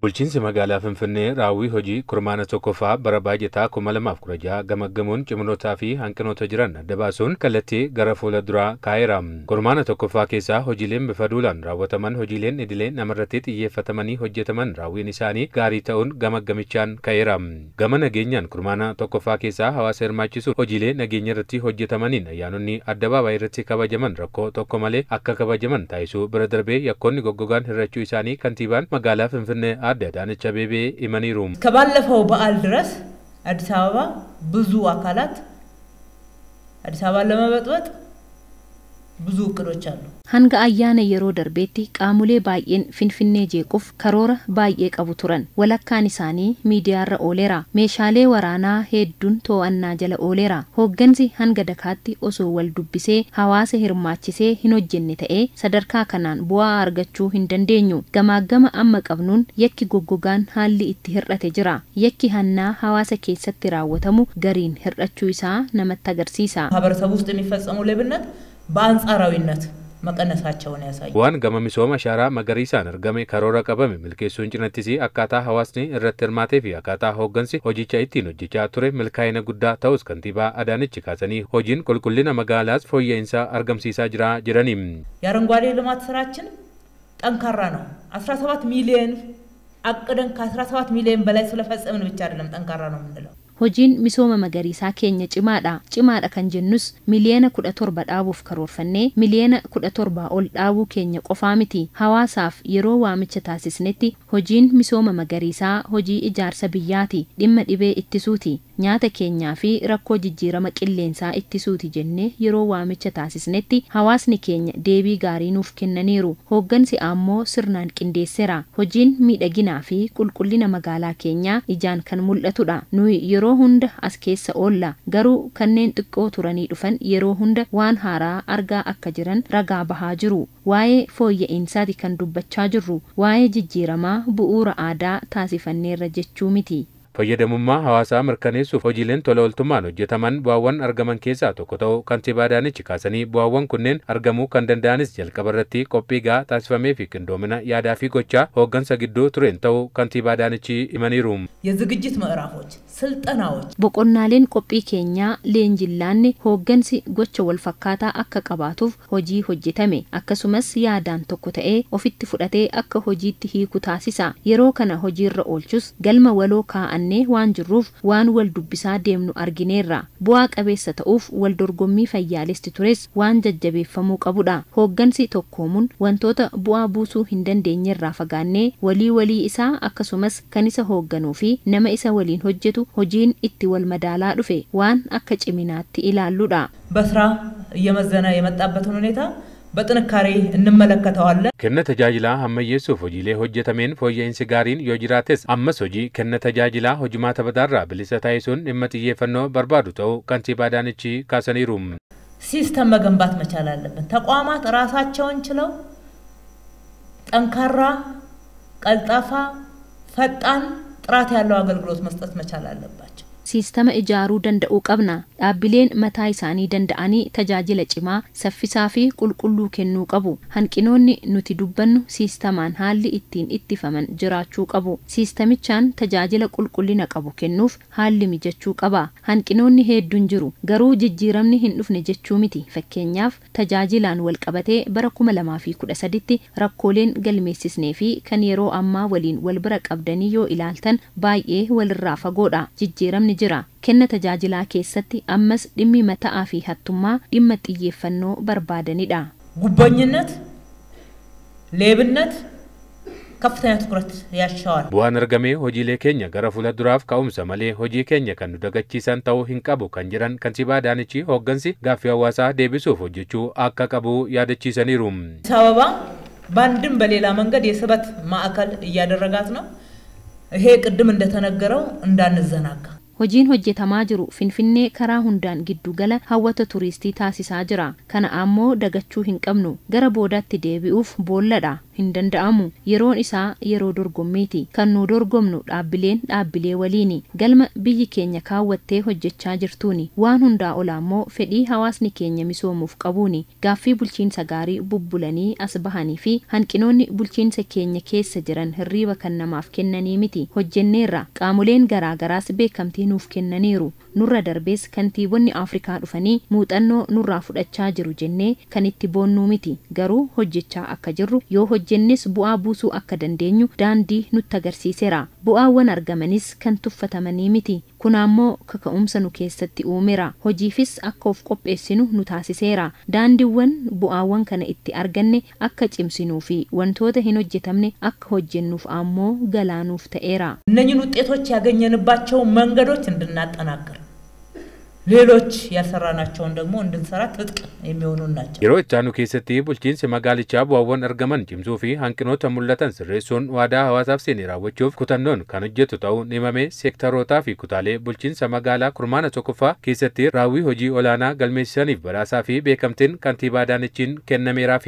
Bulchiinsi magaalaa Finfinnee raawwii hojii kurmaana tokkoffaa bara baajataa 2016 gamaggamuun ciminotaa fi hanqinoota jiran adda baasuun kallattii gara fuula duraa kaa'eera. Kurmaana tokkoffaa keessaa hojiileen bifa duulaan raawwataman, hojiileen idilee namarratti xiyyeeffatamanii hojjetaman raawwiin isaanii gaarii ta'uun gamaggamichaan ka'eera. Gama nageenyaan kurmaana tokkoffaa keessaa hawaasa hirmaachisuun hojiilee nageenya irratti hojjetamaniin ayyaanonni addabaabaayii irratti kabajaman rakkoo tokko malee akka kabajaman taasisuu bira darbee yakkoonni goggogaan hir'achuu isaanii kantiibaan magaalaa Finfinnee aadde አዳነች አቤቤ ይመኒሩ። ከባለፈው በዓል ድረስ አዲስ አበባ ብዙ አካላት አዲስ አበባን ለመበጥበጥ ብዙ እቅዶች አሉ። Hanga ayyaana yeroo darbeetti qaamolee baay'een Finfinnee jeequuf karoora baay'ee qabu turan. Walakkaan isaanii miidiyaarra ooleera. Meeshaalee waraanaa hedduun to'annaa jala ooleera. Hooggansi hanga dakaatti osoo wal dubbisee hawaasa hirmaachisee hin hojjenne ta'ee sadarkaa kanaan bu'aa argachuu hin dandeenyu. Gamaagama amma qabnuun yakki goggogaan haalli itti hir'ate jira. Yakki hannaa hawaasa keessatti raawwatamu gariin hir'achuu isaa namatti agarsiisa. ማህበረሰቡ ውስጥ የሚፈጸሙ ሌብነት በአንጻራዊነት መቀነሳቸውን ያሳያል። Bu'aan gama misooma ashaaraa magariisaan argame karoora qabame milkeessuun cinattis akkaataa hawaasni irratti hirmaatee fi akkaataa hooggansi hojicha ittiin hojjechaa ture milkaa'ina guddaa ta'us kantiibaa Adaanech kaasanii, hojiin qulqullina magaalaas fooyya'insa argamsiisaa jira jedhani. የአረንጓዴ ልማት ስራችን ጠንካራ ነው። 17 ሚሊዮን አቅደን ከ17 ሚሊዮን በላይ ስለፈጸምን ብቻ አይደለም ጠንካራ ነው የምንለው። Hojiin misooma magariisaa keenya cimaadha. Cimaadha kan jennus miliyoona 17 dhaabuuf karoorfannee miliyoona 17 ol dhaabuu keenya qofaa miti. Hawaasaaf yeroo waamicha taasisnetti hojiin misooma magariisaa hojii ijaarsa biyyaati. Dhimma dhibee ittisuuti. Nyaata keenyaa fi rakkoo jijjiirama qilleensaa ittisuuti jennee yeroo waamicha taasisnetti hawaasni keenya deebii gaarii nuuf kennaniiru. Hooggansi ammoo sirnaan qindeesseera. Hojiin miidhaginaa fi qulqullina magaalaa keenyaa ijaan kan mul'atudha. Nuyi yeroo hunda as keessa oolla. Garuu kanneen xiqqoo turanii dhufan yeroo hunda waan haaraa argaa akka jiran ragaa bahaa jiru. Waa'ee fooyya'insaati kan dubbachaa jirru. Waa'ee jijjiiramaa bu'uura aadaa taasifanneerra jechuu miti. Fayyadamummaa hawaasaa mirkaneessuuf hojiileen tola ooltummaan hojjetaman bu'aawwan argaman keessaa tokko ta'uu kantiibaa Adaanech kaasanii, bu'aawwan kunneen argamuu kan danda'anis jalqaba irratti qophii gahaa taasifamee fi qindoomina yaadaa fi gochaa hooggansa gidduu tureen ta'uu kantiibaa Adaanech himaniiru. የዝግጅት ምዕራፎች፣ ስልጠናዎች Boqonnaaleen qophii keenyaa leenjillaanne hooggansi gocha wal fakkaataa akka qabaatuuf hojii hojjetame, akkasumas yaadaan tokko ta'ee ofitti fudhatee akka hojiitti hiiku taasisa. Yeroo kana hojiirra oolchus galma waloo kaa'annee waan jirruuf waan wal dubbisaa deemnu argineerra. Bu'aa qabeessa ta'uuf wal dorgommii fayyaalessi tures waan jajjabeeffamuu qabudha. Hooggansi tokkoomuun wantoota bu'aa buusuu hin dandeenyerraa fagaannee walii walii isaa, akkasumas kan isa hoogganuu fi nama isa waliin hojjetu hojiin itti wal madaalaa dhufe waan akka ciminaatti ilaalludha. በስራ እየመዘነ የመጣበትን ሁኔታ በጥንካሬ እንመለከተዋለን። Kenna tajaajilaa ammayyeessuuf hojiilee hojjetameen fooyya'insi gaariin yoo jiraates, ammas hojii kenna tajaajilaa hojimaata badaarraa bilisa taasisuun dhimma xiyyeeffannoo barbaadu ta'uu kantiibaa Adaanech kaasaniiru. ሲስተም መገንባት መቻል አለብን። ተቋማት ራሳቸውን ችለው ጠንካራ፣ ቀልጣፋ፣ ፈጣን፣ ጥራት ያለው አገልግሎት መስጠት መቻል አለባቸው። Siistama ijaaruu danda'uu qabna. Dhaabbileen mataa isaanii danda'anii tajaajila cimaa, saffisaa fi qulqulluu kennuu qabu. Hanqinoonni nuti dubbannu siistamaan haalli ittiin ittifaman jiraachuu qabu. Siistamichaan tajaajila qulqullina qabu kennuuf haalli mijachuu qaba. Hanqinoonni hedduun jiru. Garuu jijjiiramni hin dhufne jechuu miti. Fakkeenyaaf, tajaajilaan wal qabatee bara 2013tti rakkooleen galmeessisnee fi kan yeroo ammaa waliin wal bira qabdanii yoo ilaaltan baay'ee walirraa fagoodha. Jijjiiramni jira. Kenna tajaajilaa keessatti ammas dhimmi mata'aa fi hattummaa dhimma xiyyeeffannoo barbaadanidha. ጉቦኝነት፣ ሌብነት ከፍተኛ ትኩረት ያሻዋል። Bu'aan argame hojiilee keenya gara fuula duraaf ka'umsa malee hojii keenya kan nu dagachiisan ta'uu hin qabu kan jedhan kantiibaa Adaanech, hooggansi gaaffii hawaasaa deebisuuf hojjechuu akka qabu yaadachiisaniiru. አዲስ አበባ በአንድም በሌላ መንገድ የስበት ማዕከል እያደረጋት ነው። ይሄ ቅድም እንደተነገረው እንዳንዘናጋ Hojiin hojjetamaa jiru Finfinnee karaa hundaan giddugala hawwata turistii taasisaa jira. Kana ammoo dagachuu hin qabnu. Gara boodaatti deebi'uuf boolladha. hin danda'amu. Yeroon isaa yeroo dorgommiiti. Kan nu dorgomnu dhaabbileen dhaabbilee waliini. Galma biyyi keenya kaawwattee hojjechaa jirtuuni. Waan hundaa olaa immoo fedhii hawaasni keenya misoomuuf qabuuni. Gaaffii bulchiinsa gaarii bubbulanii as bahanii fi hanqinoonni bulchiinsa keenya keessa jiran hirriiba kan namaaf kennanii miti. Hojjenneerra. Qaamoleen garaagaraas beekamtii nuuf kennaniiru. Nurra darbees kantiibonni Afrikaa dhufanii muuxannoo nurraa fudhachaa jiru jennee kan itti boonnuu miti. Garuu hojjechaa akka jirru, yoo hojjennes bu'aa buusuu akka dandeenyu daandii nutti agarsiiseera. Bu'aawwan argamanis kan tuffatamanii miti. Kun ammoo kaka'umsa nu keessatti uumeera. Hojiifis akka of qopheessinu nu taasiseera. Daandiiwwan bu'aawwan kana itti arganne akka cimsinuu fi wantoota hin hojjetamne akka hojjennuuf ammoo galaanuuf ta'eera. እነኝህን ውጤቶች ያገኘንባቸው መንገዶች እንድናጠናክር ሌሎች ያልሰራናቸውን ደግሞ እንድንሰራ ትጥቅ የሚሆኑ ናቸው። Yeroo itti aanu keessatti bulchiinsi magaalichaa bu'aawwan argaman cimsuu fi hanqinoota mul'atan sirreessuun waadaa hawaasaaf seene raawwachuuf kutannoon kan hojjetu ta'uun himame. Seektarootaa fi kutaalee bulchiinsa magaalaa kurmaana tokkoffaa keessatti raawwii hojii olaanaa galmeessisaniif badhaasaa fi beekamtiin kantiibaa Adaanechiin kennameeraaf.